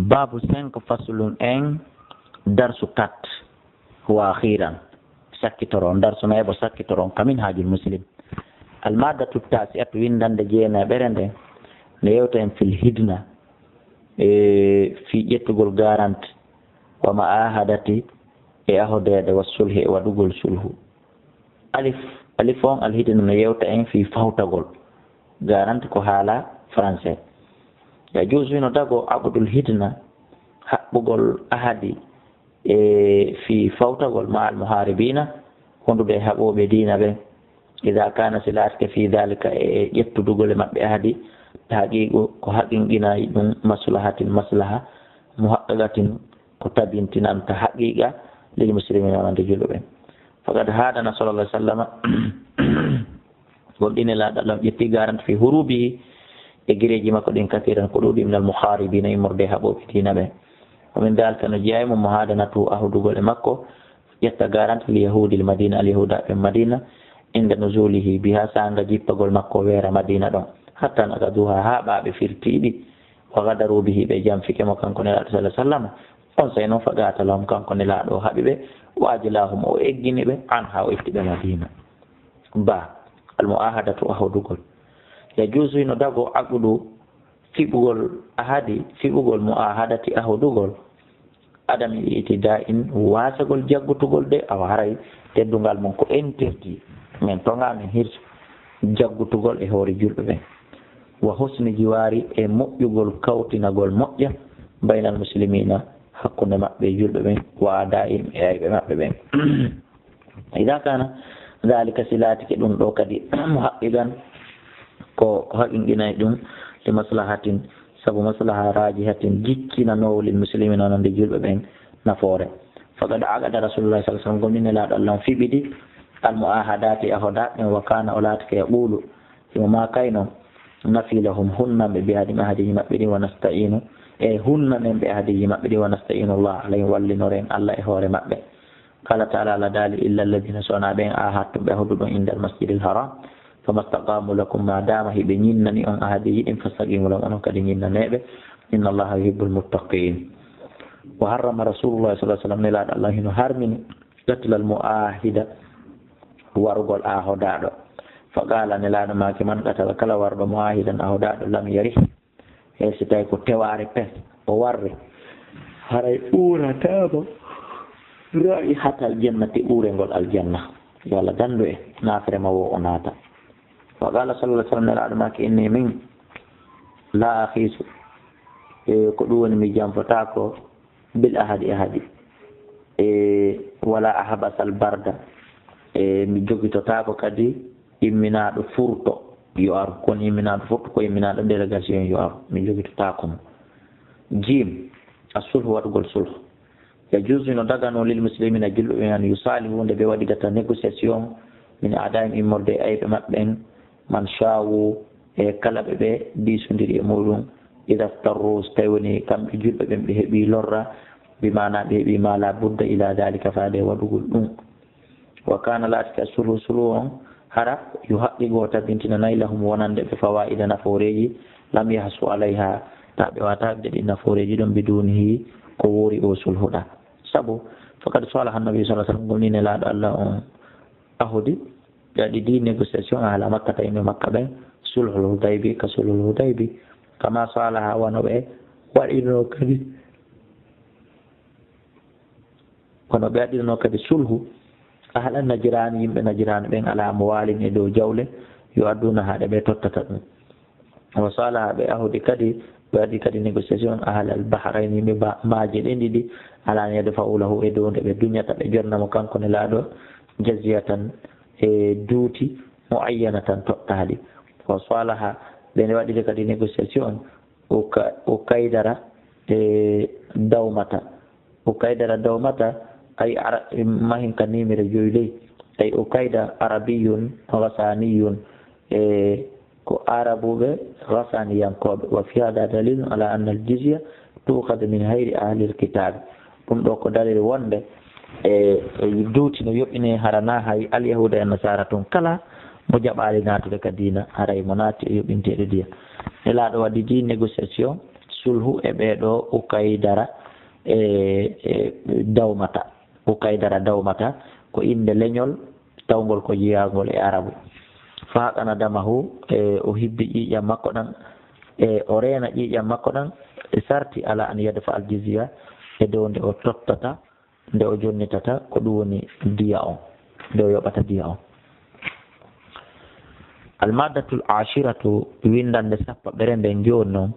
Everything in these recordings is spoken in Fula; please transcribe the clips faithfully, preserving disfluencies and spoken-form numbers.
Babu cinq, faslun en, darsu quatre, wa akhiran, sakkitoron, darsu nayi bo sakkitoron, kamin hajul muslim. Almaddatu tasi'atu, windande jeenaɓere nde, nde yewta en fil hidna, e fii ƴettugol garanti, wa ma'ahadati, e ahodeede, wa sulhi, e waɗugol sulhu. Alif, alif on alhidna no yewta en fii fawtagol. Garanti ko haala français. Yajuuzu, hino dagoo, aqdul hidna, haɓɓugol ahadi, e fii fawtagol ma al muhaaribiina, wondude e haɓooɓe diina ɓen. Idaa kaana, si laatike, fii daalika, e ƴettudugol e maɓɓe ahadi, tahqiiqu, ko haqiqinay ɗum, maslahatin, maslaha, muhaqqaqatin, ko tabintinanta haqiqa, lil muslimiina, wonande julɓe ɓen. Faqad haadana sallallahu alaihi wasallam, gomɗii Nelaaɗo Allah ƴetti garanti fii huruubihi, e gireeji makko ɗin, kasiiran, ko ɗuuɗi, minal muhaaribiina, immorde e haɓooɓe diina ɓen. Wa min daalika, no jeyaa e mum, muhaadanatu, ahudugol e makko, ƴetta garanti, li yahuudil Madiina, al yahuudaaɓe Madiina, inda nuzuulihi bihaa, saanga jippagol makko weera Madiina ɗon. Hattaa naqaduuhaa, haa ɓaaɓe firtii ɗi, wa gadaru bihi, ɓe janfike mo kanko Nelaaɗo sallallahu alaihi wasallam. Onsay non, faqatalahum, kanko Nelaaɗo o haɓi ɓe, wa ajlaahum, o eggini ɓe, anhaa, o itti ɓe Madiina. Ba, al mu'ahadatu, ahudugol. Yajuuzu, hino dagoo, aqdu, fiɓugol ahadi, fiɓugol mu'ahadati, ahudugol, adami i'tidaa'in, waasagol jaggutugol de, awa haray teddungal mum ko interdit. Men toŋa, men hirsu jaggutugol e hoore julɓe ɓen. Wa husni jiwaari, e moƴƴugol, kawtinagol moƴƴa, baynal muslimiina, hakkunde maɓɓe e julɓe ɓen, wa a'daa'ihim, e ayɓe maɓɓe ɓen. Idaa kaana daalika, si laatike ɗum ɗoo kadi, muhaqqiqan, ko, ko haqiqinay ɗum, li maslahatin, sabu maslaha, raajihatin, jikkinanoowo, lil muslimiina, wonande julɓe ɓen nafoore. Faqad aqada Rasuulullaahi sallallaahu alayhi wa sallam, gomɗii Nelaaɗo Allah on fiɓidi, al mu'ahadaati, ahoda ɗen, wa kaana, o laatike, yaquulu, himo maakayno, nafi lahum, hunnan ɓe, bi ahadihim, ahadiiji maɓɓe ɗin, wa nasta'iinu, e hunnanen ɓe ahadiiji maɓɓe ɗin, wa nasta'iinu Llaaha alayhim, wallinoren Allah e hoore maɓɓe. Qaala ta'aalaa, Allah daali, illa alladiina, so wonaa ɓen, aahadtum, ɓe ahuduɗon, indal masjidil haraam, fama staqaamu lakum, ma daama hiɓe ñinnani on ahadiiji ɗin, fastaqiimu lahum, onon kadi ñinnanee ɓe, inna Llaaha yuhibbul muttaqiin. Wa harrama Rasuulullaahi sallallaahu alayhi wa sallam, Nelaaɗo Allah hino harmini, qatlal mu'aahidi, warugol aahodaaɗo. Fa qaala, Nelaaɗo maaki, man qatala, kala waruɗo, mu'aahidan, aahodaaɗo, lam yarih, hay si tawi ko tewaare pes o warri, haray uurataama raa'ihatal jannati, uurengol aljanna. Yo Allah danndu en naafere ma woo o naata. Wa qaala sallallaahu alayhi wa sallam, Nelaaɗo maaki, inni min laa akhiisu, e ko ɗum woni mi janfotaako bil ahadi, ahadi, e wala ahbasal barda, e mi jogitotaako kadi imminaaɗo furto yo aru. Kono imminaaɗo furto ko imminaaɗo délégation yo aru, mi jogitotaako mo. Jiim, as-sulhu, waɗugol sulhu. Yajuuzu, hino daganoo, lil muslimiina, julɓe ɓen, an yusaalihu, nde ɓe waɗidata négociation, min a'daa'ihim, immorde e ayɓe maɓɓe ɓen, man shaawu, e kala ɓe ɓe diisondiri e muɗum, idaa starru, so tawi woni kamɓe julɓe ɓen ɓe heɓii lorra, bi maanaa ɓe heɓii maa laa budda ilaa daalika, faade e waɗugol ɗum. Wa kaana, laatike, as-sulhu, sulhu on, hara yuhaqqiqu, o tabintinanay, lahum, wonande ɓe, fawaa'ida, nafooreeji, lam yahsu alayhaa, tawa ɓe waawataa heɓude ɗin nafooreeji ɗon, biduunihi, ko woori o sulhu ɗaa. Sabu, faqad saalaha an-nabiyyu sallallaahu alayhi wa sallam, gomɗii Nelaaɗo Allah on ahodi, ɓe waɗi ɗi négociation haala Makkata, yimɓe Makka ɓen, sulhul Hudaybi, ka sulhul Hudaybi, kama saalaha, wano ɓe waɗirno kadi, wano ɓe waɗirno kadi sulhu ahla Najraan, yimɓe Najraan ɓen, alaa amwaalin, e dow jawle, yu'adduunahaa, ɗe ɓe tottata ɗum. Wa saalaha, ɓe ahodi kadi, ɓe waɗi kadi négociation ahlal bahrayni, yimɓe ba-, maaje ɗen ɗiɗi, alaa an yadfa'u lahu, e dow nde ɓe duñata, ɓe jonna mo kanko Nelaaɗo, jazyatan, e duuti, mu'ayyanatan, toɗɗaali. Wa saalaha, ɓe waɗi kadi négociation, Uka-, Ukaydara, e Dawmata. Ukaydara, Dawmata, ay ara-, mahin ka nimere joyi ley. Ay Ukayda arabiyyun ghasaniyun, e ko Arabuɓe Ghasaniyankooɓe. Wa fi hada dalilun ala anna al-jizya tu'khadhu min ghayri ahli al-kitab. Ɗum ɗo ko dalil wonde e, e duuti no yoɓine, hara na hay al-yahuda e nasara tun kala mo jaɓaali naatude ka diina, haray mo naati e yoɓinteeɗo diya. Nelaaɗo waɗi di négociation, sulhu e ɓee ɗoo Ukaydara e, e Dawmata. Ukaydara Dawmata ko innde leñol tawngol ko jeyaangol e Arabu. Fa haqana damahu, e o hibbi ƴiiƴam makko ɗam, e o reena ƴiiƴam makko ɗam, e sarti ala an yadfa al jizya, e dow nde o tottata, nde o jonnitata, ko ɗum woni diya on, nde o yoɓata diya on. Al maddatul ashiratu, winndannde sappaɓere nden jooni non,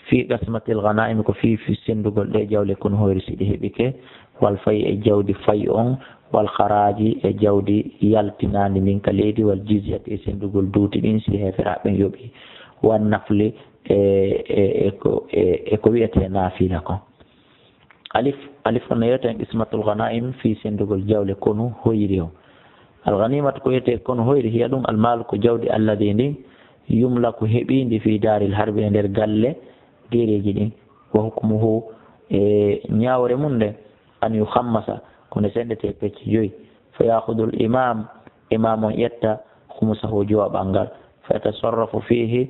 fi qasmatil ghanaimi, ko fii, fii senndugol ɗe jawle kono hoyre si ɗi heɓike, wal fay e jawdi fay on, wal kharaaji e jawdi yaltinaandi ndin ka leydi, wal jizyati e senndugol duuti ɗin si heeferaaɓe ɓen yoɓi, wan nafli e, e, e ko, e, e ko wi'etee naafila kon. Alif, alif on no yewta en qismatul ghanaim fii senndugol jawle konu hoyri on. Al ghanimatu ko wiyetee konu hoyri, hiya ɗum al maalu ko jawdi alladi ndin, yumlaku heɓiindi fii daaril harbi e nder galle gereeji ɗin. Wa hukmuhu, e ñaawre mum nden, an yukhammasa, ko nde senndetee pecce joyi. Fa yaakhudul imam, imam on ƴetta khumsahu jowaɓal ngal. Fa yatasarrafu fiihi,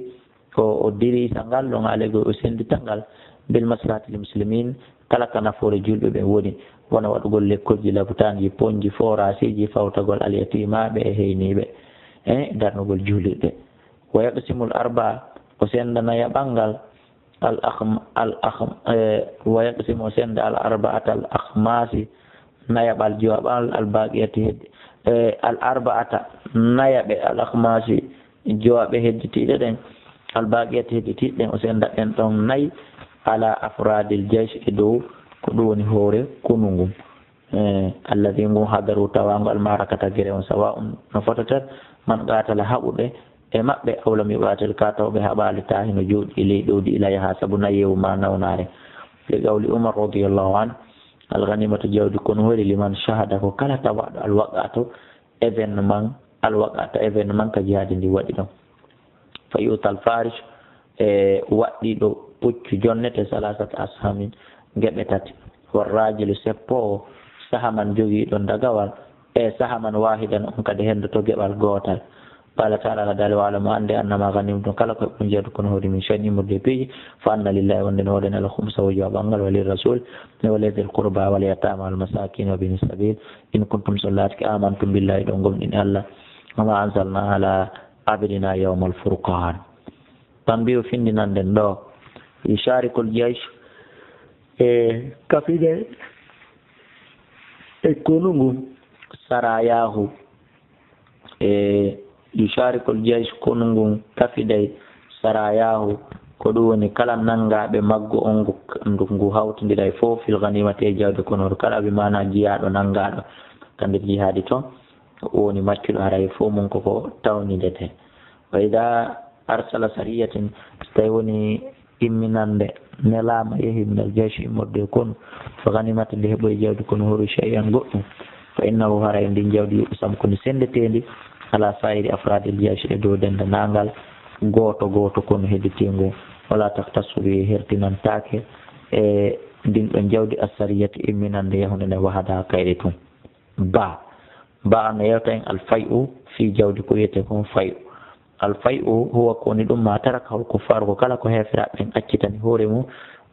ko o dirisa ngal ɗon alego o senndita ngal bil maslahatil muslimin, kala ka nafoore julɓe ɓen woni, wona waɗugol lekkolji labutaanji, ponji, forasiji, fawtagol alyatimaaɓe e heyniiɓe, e darnugol juulirɗe. Wa yaqsimul arba, o sennda nayaɓal ngal, al akhm-, al akhm-, e, wa yaqsimu, o sennda al arba'ata al akhmasi, nayaɓal jowaɓal, al baqiyati heddi, e, al arba'ata, nayaɓe al akhmasi, jowaɓe hedditiiɗe ɗen, al baqiyati hedditiiɗe ɗen, o sennda ɗen ɗon nay, ala afradil jaysh, e dow ko ɗum woni hoore konu ngun. E, alladi ngun hadaru tawaango al marakata gere on, sawa un no fototer man qatala haɓuɓe e maɓɓe, aw lam yuqatil ka taw ɓe haɓaali, ta hino jooɗi e ley ɗowdi ila yaha sabu nayewu ma nawnaare. Li qawli Umar radiyallahu anhu, al ghanimatu jawdi konu hoyri liman shahada ko kala tawaɗo al waqatu événement, al waqata événement ka jihaadi ndi waɗi ɗon. Fa yu'tal farish, e waɗɗiiɗo puccu jonnete salasata ashamin, geɓe tati. War rajilu seppo o, sahaman jogiiɗo dagawal, e sahaman wahidan on kadi hendoto geɓal gootal. Qala ta'ala, Allah daali, wa'lamu, annde, annama ghanimtum, kala ko heɓɗon jawdi kono hoyri min shay'in immorde e piiji, fa anna lillahi, wonde no woodani Allah, khumsahu jowaɓal ngal, wa lirrasul, e wa lidhil qurba, wal yatama, wal masakin, wa bini sabil, in kuntum, so laatike, amantum billahi, ɗon gomɗini Allah, wa ma anzalna ala abdina yawmal furqan. Tan mbiyo findinanden ɗo, yusharikul jaysh e kafide e konu ngun sarayahu, e yusharikul jaysh konu ngun kafiday sarayahu, ko ɗum woni kala nanngaɓe maggu on ngu, ngu, ngu hawtindira e fof fil ghanimati e jawdi kono kala bi maana jiyaaɗo nanngaɗo ka nder jihaadi ton, o woni maccuɗo haray fof mun koko tawnidete. Wa ida arsala sariyatin, so tawi woni imminande nelaama yehi minal jaysh immorde e konu, fa ghanimata nde heɓoyi jawdi kono horu shay'an goɗɗum, fa innahu haray ndin jawdi yuqsam ko ndi senndeteendi ala sa'iri afradil jaysh e dow denndanangal gooto gooto konu hedditingu, wala takhtassu bi hertinantaake e ndin ɗon jawdi assariyati imminande yahunde nde wahada kayri tun. Ba, ba no yewta en al fay'u fii jawdi ko wiyetee kon fay'u. Al fay'u huwa ko woni ɗum ma taraka hol kuffaru ko kala ko heeferaaɓe ɓen accitani hoore mum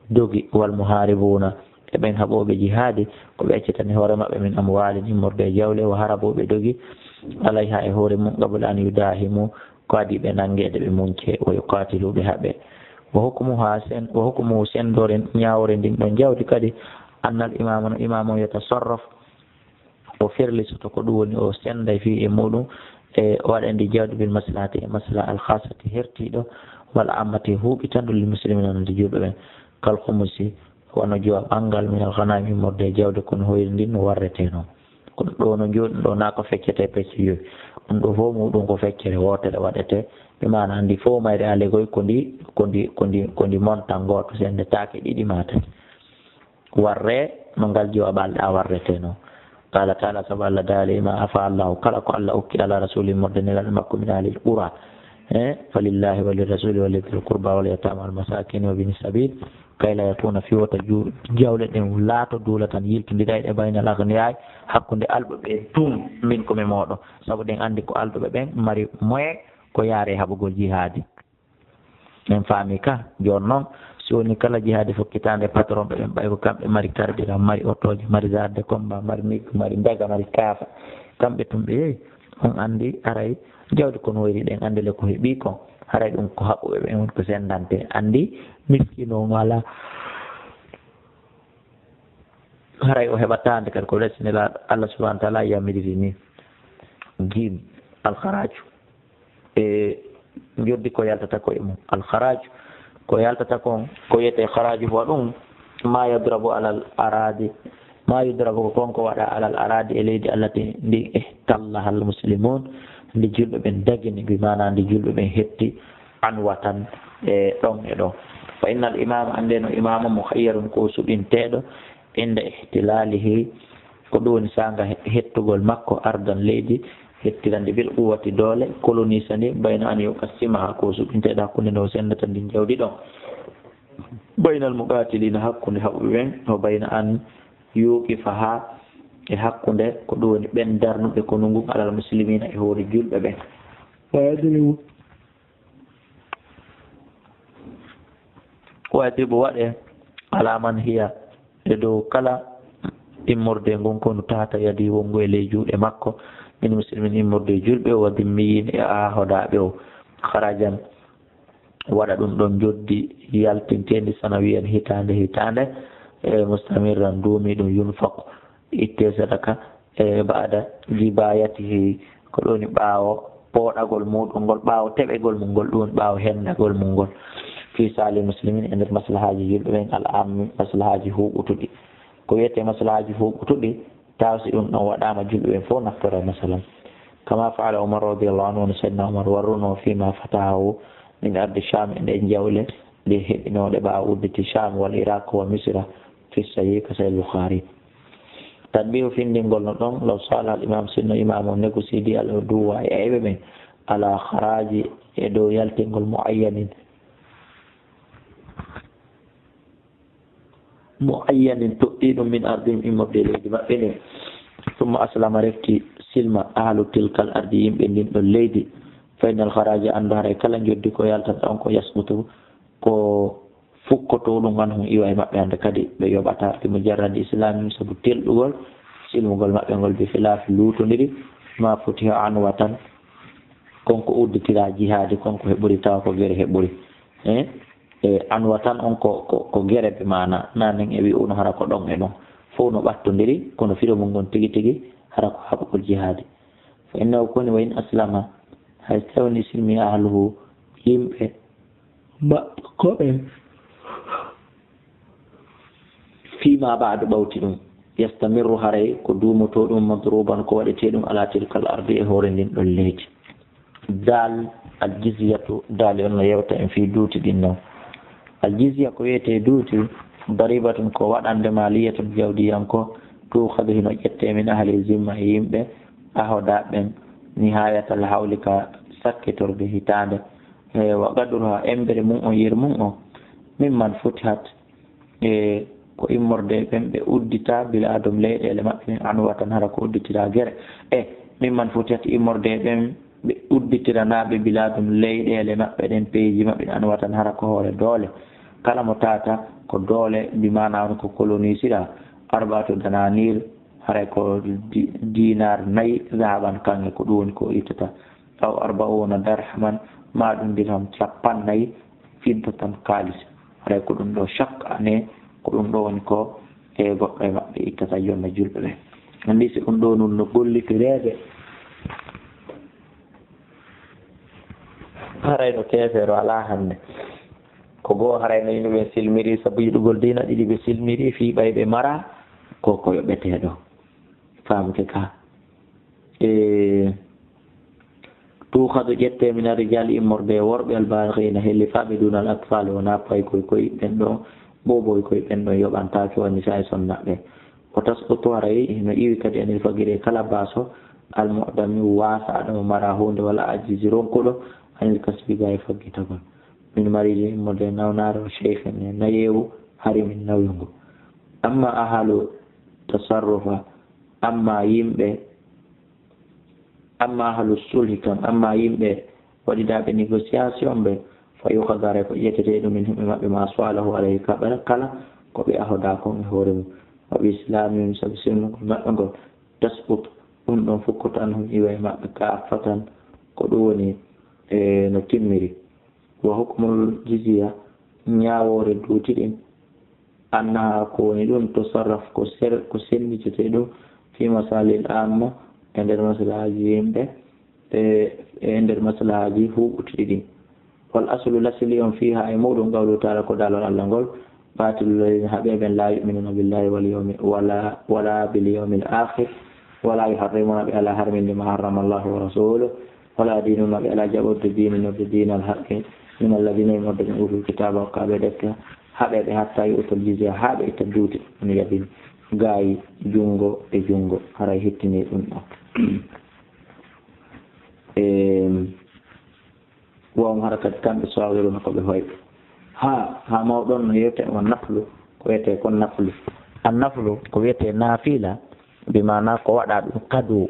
dogi wal muharibuna e ɓen haɓooɓe jihaadi ko ɓe accitani hoore maɓɓe min amwalin immorde e jawle wa harabu ɓe dogi alayha e hoore mum qabla an yudahimu ko adii ɓe nanngeede ɓe munce wa yuqatilu ɓe haɓe. Wa hukmuha sen-, wa hukmuhu senndore ñaawore ndin ɗon jawdi kadi annal imama no imam on yatasarraf o ferlisoto ko ɗum woni o sennday fii e muɗum e o waɗa ndi jawdi bil maslahati e maslaha al khasati hertiiɗo wal ammati huuɓitanɗo lil muslimina no ndi juulɓe ɓen kal khumusi wano jowa ɓanngal min al ghanami immorde e jawdi kono hoyri ndin no warretee noon. Kono ɗo no jooɗi ɗo na ko feccete pecce joyi. Ɗum ɗo fof muɗum ko feccere wootere waɗetee. Ɓe maana anndi fof mayre alegoy ko ndi, ko ndi, ko ndi, ko ndi montan gooto senndetaake ɗiɗi ma tati. Warre no ngal jiwa ɓalɗa warrete no. Qala taala, sabu Allah daali, ma afa Allahu, kala ko Allah okki ala rasuli morde nelaɗo makko min alil qura, e falillahi wa lirrasuli wa lidhil qurba wal yatama wal masakin wa bini sabil, kay la yakuna fi wota ju-, jawle ɗen laato duula tan yiltondira e ɗe baynal aghniyai hakkunde alɓe ɓe tun min ko mi moɗo, sabu ɗen andi ko alɗuɓe ɓen mari moye ko yaare haɓugol jihaadi. En faami ka, jooni noon, Si woni kala jihaade fokkitaande patron ɓe ɓen, ɓay ko kamɓe mari carburant, mari otooji, mari zarde combat, mari mig, mari mbega, mari kaafa, kamɓe tun ɓe yehi. On anndi haray jawdi kon woyri ɗen, anndi le ko heɓi kon. Haray ɗum ko haɓɓuɓe ɓen woni ko senndante. Anndi miskino on alaa. Haray o heɓataande kadi ko resine la Allah subhanahu wa ta'ala yamiriri ni. Jim, alkharaju. E joddi ko yaltata ko e mum. Alkharaju, ko yaltata kon, ko wiyetee kharaju ko ɗum, ma yadrabu alal aradi. Ma yudrabu ko kon ko waɗa alal aradi e leydi allati ndi ihtallaha al muslimun, ndi julɓe ɓen dagini, bi maana ndi julɓe ɓen hetti anwatan e ɗon e ɗon. Fa innal imama, anndeno imama mukhayyarun ko suɓinteeɗo, inda ihtilalihi, ko ɗum woni saanga he-, hettugol makko ardan leydi, hettirandi bil quwwati doole, kolonisa ndi, bayna an yuqassimaha ko suɓinteeɗo hakkunde nde o senndata ndin jawdi ɗon. Baynal muqatilina hakkunde haɓuɓe ɓen, o bayna an yuqifaha e hakkunde ko ɗum woni ɓen darnuɓe konu ngun alal muslimina e hoore julɓe ɓen. Wa yadribu Wa yadribu waɗe ala man hiya e dow kala immorde ngon konu tahta yadi wongo e ley juuɗe makko, min muslimin immorde e julɓe o, wa dimmiyin e ahodaaɓe o, kharajan waɗa ɗum ɗon joddi yaltinteendi sanawiyan hitaande hitaande, e mustamirran duumi ɗum yunfaqu itte sadaka, e ba'da jibayatihi, ko ɗum woni ɓaawo pooɗagol muɗum ngol, ɓaawo teɓegol mum ngol, ɗum woni ɓaawo hendagol mum ngol. Fi sali muslimin, e nder maslahaaji julɓe ɓen, al ammi, maslahaaji huuɓutuɗi. Ko wiyetee maslahaaji huuɓutuɗi, taw si ɗum ɗon waɗaama julɓe ɓen fof naftora, masalan. Kama fa'ala Umar radiyallahu anhu, no Sayyidina Umar warruno fima fatahahu min ardi Sham, e nde jawle ɗe heɓinooɗe ɓaawo udditi Sham wal Iraq wa Misra, fi sahih ka sahih Bukhari. Tanbihu findingol no ɗon, law sala al imam, sinno imam o négocier di al duwa e ayɓe ɓen, ala kharaji e dow yaltingol muayyanin, muayyanin toɗɗi ɗum min ardihim immorde leydi maɓɓe ndin. Summa aslama refti silma ahlu tilkal ardi yimɓe ndin ɗon leydi. Fa innal kharaja andu haray kala joddi ko yaltata on ko yasbutu ko fukkoto ɗum an hon iwa e maɓɓe hannde kadi ɓe yoɓata bi mujarradi islamihim sabu telɗugol silmugol maɓɓe ngol bi khilafi luutondiri ma futiha anwatan kon ko udditira jihaadi kon ko heɓɓuri tawa ko gere heɓɓuri e e anwatan on ko ko ko gere bi maana nanen e wi'uno hara ko ɗon e ɗon fof no ɓattondiri kono firo mum ngon tigi tigi hara ko haɓugol jihaadi fa innahu koni wa in aslama hay tawni silmi ahluhu yimɓe maɓɓe ko ɓe fima ba'du ɓawti ɗum yastamirru haray ko duumoto ɗum madruban ko waɗete ɗum ala tilkal ardi e hoore ndin ɗon leydi dal aljizyatu dali on no yewta en fii duuti ɗin non aljiziya ko wiyetee duuti daribatun ko waɗande maliyatun jawdiyanko tuukhadu hino ƴettee min ahli zimma e yimɓe ahoda ɓen nihayatal hawli ka sakkitorde hitaande e wa qadruha embere mum on yer mum on mimman futihat e ko immorde ɓen ɓe uddita biladum leyɗeele maɓɓe ɗen anwatan hara ko udditira gere e mimman futihat immorde ɓen ɓe udditiranaaɓe biladum leyɗeele maɓɓe ɗen peeji maɓɓe ɗen anwatan hara ko hoore doole kala mo tata ko doole bi maana on ko kolonisira arba'atu dananir haray ko dinar nayi zahaban kanŋe ko ɗum woni ko ittata aw arba'una darhaman ma ɗum dirham cappannayi fiddatan kaalis haray ko ɗum ɗo chaque année ko ɗum ɗo woni ko e goɗɗo e maɓɓe ittata yonno julɓe ɓe anndi si ɗum ɗo nun no gollitireede haray no keefeero alaa hannde ko goo haray no yimɓe ɓen silmiri sabu yiɗugol diina ɗiɗi ɓe silmiri fii ɓay ɓe mara ko ko yoɓeteeɗo faamude ka e tuukhadu ƴette min arrijali immorde e worɓe albalighina hellifaaɓe dunal atfali wona paykoy koy ɓen ɗo boboy koy ɓen ɗo yoɓantaake wani sa e sonnaɓe o tasqutu haray no iwi kadi anil fagiri e kala baaso almu'dami waasaaɗo mo mara huunde wala ajizi ronkuɗo anil kasbi ga e faggitagol min mariji immorde nawnaare o sheykhin e nayeewu hari min nawyungu amma ahalu tasarrufa amma yimɓe amma ahlu sulhi kam amma yimɓe waɗidaaɓe négociation ɓe Fa yukhadha, haray ko ƴettete ɗum, min, himɓe maɓɓe, ma aswa lahu alayhi, kaɓere kala ko ɓe ahoda kon e hoore mum. Wa bi islamihim, sabi silmugol maɓɓe ngol, tasqut, ɗum ɗon fukkoto, anhum, iwa e maɓɓe, kaffatan, ko ɗum woni e no timmiri. Wa hukmul jizya, ñaawoore duuti ɗin, annaha, ko woni ɗum, tusarraf, ko ser-, ko sennitete ɗum, fi masalil amma, e nder maslahaji yimɓe, e, e nder maslahaji huɓɓutuɗi ɗin. Wal aslu, lasli on, fiha, e muɗum, qawluhu ta'ala, ko daalol Allah ngol, qatilu lladhina, haɓe ɓen, la yu'minuna billahi wal yawmi, wala, wala bil yawmil akhir, wala yuharrimuna, ɓe ala harminde ma harrama Allahu wa rasuluh, wala dinuna, ɓe ala jaɓorde diininorde diinal haqqe, min alladhina, immorde ɓen, utul kitaba, hokkaaɓe defte, haɓe ɓe, hatta yu'tul jizya, haa ɓe itta duuti, on yadin, gaayi, junngo e junngo, haray hittini ɗum ɗo. Em, wa hum, hara kadi kamɓe, saghiruna, ko ɓe hoyɓe. Ha, ha mawɗon no yewte on naflu, ko wiyetee kon naflu. An naflu ko wiyetee naafila, bi maana ko waɗa ɗum kadu.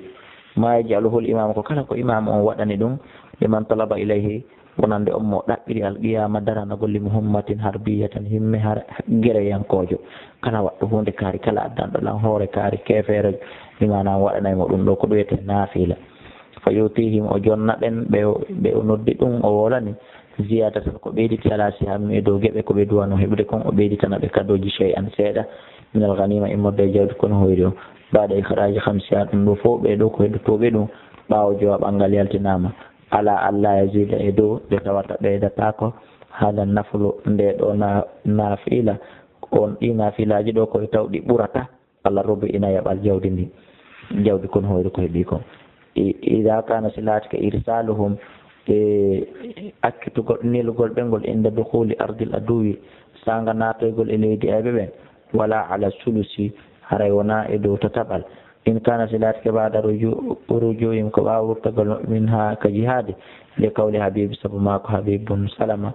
Ma yaj'aluhul imam, ko kala ko imam on waɗani ɗum, liman talaba ilayhi, wonande on mo ɗaɓɓiri alqiyama daranagol, li muhimmatin harbiyatan, himme har gereyankoojo. Kala waɗɗo huunde kaari, kala addanɗo lan hoore kaari, keefeerejo, bi maana on waɗanay mo ɗum ɗo, ko ɗum wiyetee naafila. Fa yutihim, o jonna ɓen, ɓe, ɓe o noddi ɗum, o wolani, ziyadatan, ko ɓeyditi, ala sihamim, e dow geɓe ko ɓe duwano heɓude kon, o ɓeyditana ɓe kadooji, shay'an, seeɗa, minal ghanima, immorde e jawdi kono hoyri on. Ba'da ikhraaji khamsiha, ɗum ɗo fof ɓe ɗo ko heddotooɓe ɗum, ɓaawo jowaɓal ngal yaltinaama. Ala alla yazida, e dow nde tawata ɓeydataako, hada naflu, nde ɗo na-, naafila, on ɗi naafilaaji ɗo ko e taw ɗi ɓurata, Allah robi ina yaɓal jawdi ndi, jawdi kon hoyri ko heɓi kon. I-, ida kana, si laati ka irsaluhum, e accitugol, nelugol ɓe ngol, inda dukhuli ardil aduwi, sanga naatoygol e leydi ayɓe ɓen, wala ala sulusi, haray wona e dow tataɓal. In kana, si laati ke ba'da ruju-, rujuim, ko ɓaawo wurtagol maɓɓe, min ha ka jihaadi, li qawli Habib, sabu maako Habib bun Salama,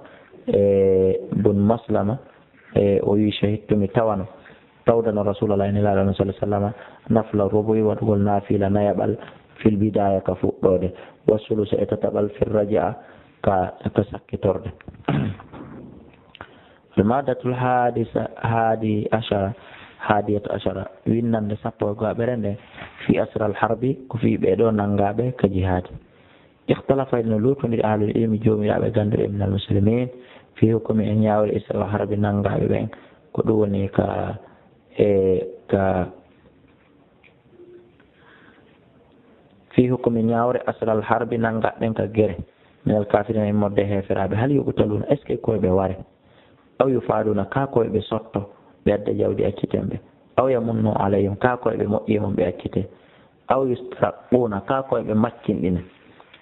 e bun Maslama, e o wi, shahidtu, mi tawano, tawdano Rasulallah, Nelaaɗo on, sallallahu alaihi wasallam, nafla rubu'i, waɗugol naafila nayaɓal, fil bidaya, ka fuɗɗoode, wa sulusa, e tataɓal, fil raja'a, ka, ka sakkitorde. Al maddatul hadisa, hadi ashara, hadiyata ashara, winnande sappo e go'aɓere nde, fi asral harbi, ko fi ɓe ɗo nangaaɓe ka jihaadi. Ikhtalafa, no luutondiri, ahlul ilmi, joomiraaɓe gannduɓe, minal muslimin, fi hukmi, e ñaawre isra harbi, nanngaaɓe ɓen, ko ɗum woni ka, e, ka, fi hukmi, ñaawre, asral harbi, nanngaaɓe ɓen ka gere, minal kafirin, immorde heeferaaɓe, hal yuqtaluna, est-ce que koye ɓe ware? Aw yufaaduna, kaa koye ɓe sotto, ɓe adda jawdi acciten ɓe. Aw yamunnu alayhim, kaa koye ɓe moƴƴi e mum ɓe accite. Aw yustaqquna, kaa koye ɓe maccinɗine.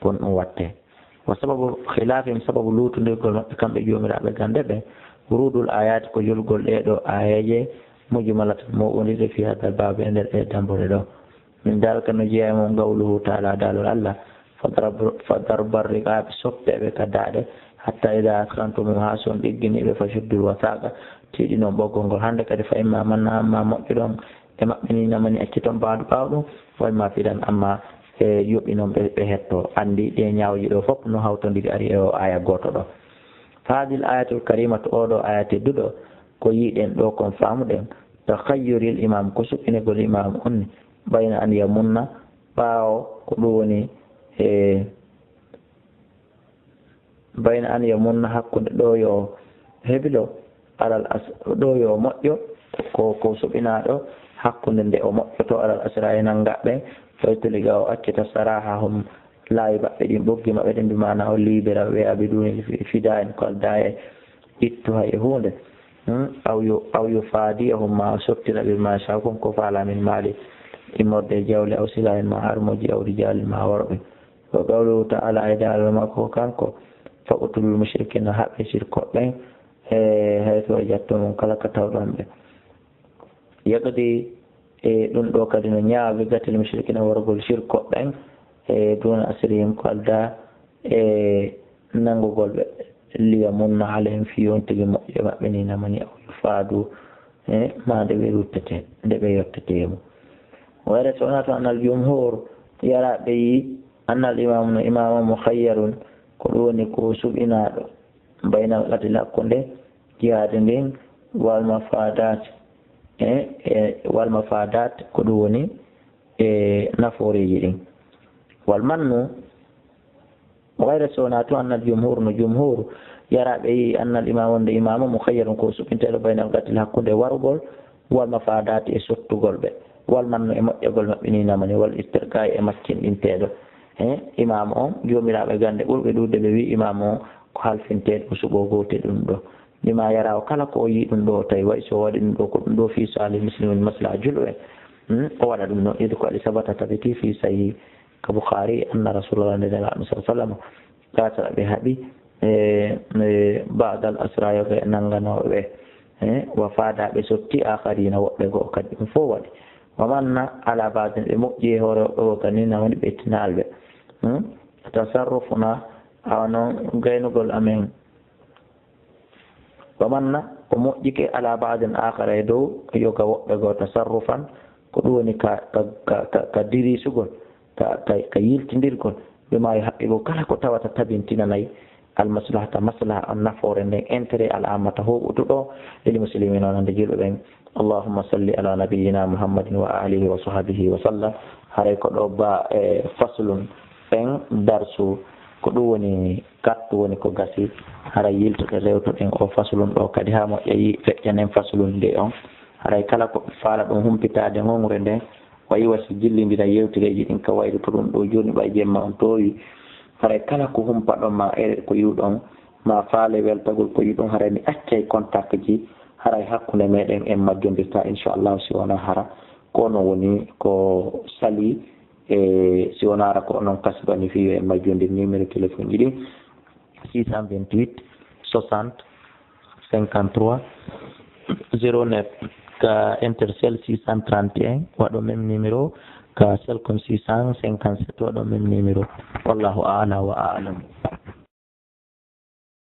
Kon ɗum watte. Wa sababu khilafihim, sababu luutondirgol maɓɓe kamɓe joomiraaɓe gannde ɓe, wurudul ayati, ko jolugol ɗee ɗoo aayeeje, mujmalatan, mooɓondirɗe, fi hadal baabi, e nder ɗee dambuɗe ɗoo. Min dalika, no jeyaa e mum, qawluhu ta'ala, daalol Allah, "Fadarab-, fadarbar riqaabi", soppeeɓe ka daaɗe, "hatta idaa athkhantumuhum", haa si on ɗiggini ɓe, "fashuddul wathaaqa", tiiɗinon ɓoggol ngol. Hannde kadi, "fa imma mannan", amma moƴƴuɗon e maɓɓe ni, namani acciton baadu ɓaawo ɗum, "wa imma fidan", amma e yoɓinon ɓe, ɓe hetto. Anndi ɗee ñaawuuji ɗoo fof no hawtondiri ari e oo aaya gooto ɗoo. Fa hadihil ayatul karimatu, oo ɗoo aaya tedduɗo, ko yiiɗen ɗoo kon faamuɗen, takhayyuril imam, ko suɓinegol imam on ni, bayna an yamunna, ɓaawo ko ɗum woni e, bayna an yamunna, hakkunde ɗo yo heblo, alal as-, ɗo yo moƴƴo, ko, ko suɓinaaɗo, hakkunde nde o moƴƴoto, alal asra, e nanngaɓe, faytuli ga o accita sarahahum, laawi maɓɓe ɗin, ɓoggi maɓɓe ɗin, bi maana o libera ɓe, abiduni fi-, fida en, ko aldaa e ittu hay e huunde. Hmm? Aw yu-, aw yufadiyahum, ma o sottira ɓe, ma sha, kon ko faala min maali, immorde e jawle, aw sila en, ma armuji, aw rijalin, ma worɓe. Wa qawluhu ta'ala, e daalol makko ko kanko, "Faqtulul mushrikina", haɓɓe sirkoɓe ɓen, e haythu wajadtumuhum, kala ka tawɗon ɓe. Yaqdi, e ɗum ɗo kadi no ñaawi, bi qatli mushrikina, worgol sirkoɓe ɓen, e duna asrihim, ko aldaa e nanngugol ɓe, liyamunna alayhim, fii on tigi moƴƴo maɓɓe ni, namani, aw yufaadu, e maa nde ɓe ruttete, nde ɓe yottete e mum. Wayre so wonaa to annal jumhur, yaraaɓe yi, annal imaamu no imaama mukhayyarun, ko ɗum woni ko suɓinaaɗo. baynal qatli hakkunde jihaade ndin, wal mafadat, e, e, wal mafadat, ko ɗum woni e nafooreeji ɗin. Wal mannu, gayra so wonaa tun annal jumhur, no jumhur yaraaɓe yi annal imaam wonde imaama mukhayyarun ko suɓinteeɗo baynal qatli hakkunde warugol wal mafadat e sottugol ɓe, wal mannu e moƴƴagol maɓɓe ni namani wal istirqa'i e maccinɗinteeɗo. He, imaam on, joomiraaɓe gannde ɓurɓe ɗuuɗde ɓe wi imaam on ko halfinteeɗo ko suɓo goote ɗum ɗo. Lima yara o kala ko o yii ɗum ɗo o tawi wayi so o waɗi ɗum ɗo ko ɗum ɗo fi salih muslimin maslaha julɓe. Hmm, o waɗa ɗum ɗo, id ko ali sabata tabiti fi sahih ka Bukhari anna Rasulullah nde Nelaaɗo sallallahu alaihi wasallam qatala ɓe haɓi, e, e, ba'dal asra yoga e nannganooɓe ɓe, e, wa fada ɓe sotti akharina woɓɓe goo kadi ɗum fof waɗi. Wa manna ala ba'din ɓe moƴƴi e hoore woɓɓe goo kadi na woni ɓe tinal ɓe. Hmm? Tasarrufuna awa noon gaynugol amen. Wa manna o moƴƴike ala ba'din akhara e dow yoga woɓɓe goo tasarrufan ko ɗum woni ka, ka, ka, ka, ka dirisugol, ka, ka, ka yiltindirgol, ɓe maawi haɓɓe goo kala ko tawata tabintinanay almaslahata maslaha an nafoore nden intérêt al ammata hoɓutuɗo lil muslimin wonande julɓe ɓen. Allahumma salli ala nabiyyina Muhammadin wa alihi wa sahbihi wa sallam. Haray ko ɗo ba e faslun ɓen darsu ko ɗum woni kattu woni ko gasi. Haray yiltuɗe rewtuɗen o faslun ɗo kadi haa moƴƴa yi feƴƴanen faslun nde on. Haray kala ko ɓe faala ɗum humpitaade ŋoŋre nden, wayi wa si jillindira yewtereeji ɗin ka wayru to ɗum ɗo jooni ɓay jemma on toowi. Haray kala ko humpaɗon ma e ko yiwɗon, ma faale weltagol ko yiwɗon, haray mi accay contact ji, haray hakkunde meɗen en majjondirta inchallahu si wona hara. Ko onon woni ko sali, e si wona hara ko onon kasbani fi yo en majjondir numéro téléphone ji ɗin, six cent vingt-huit soixante cinquante-trois zéro neuf, ka Intercell six cent trente et un, waɗo même numéro, ka Celcom six cent cinquante-sept, waɗo même numéro. Wallahu a'la wa a'lam.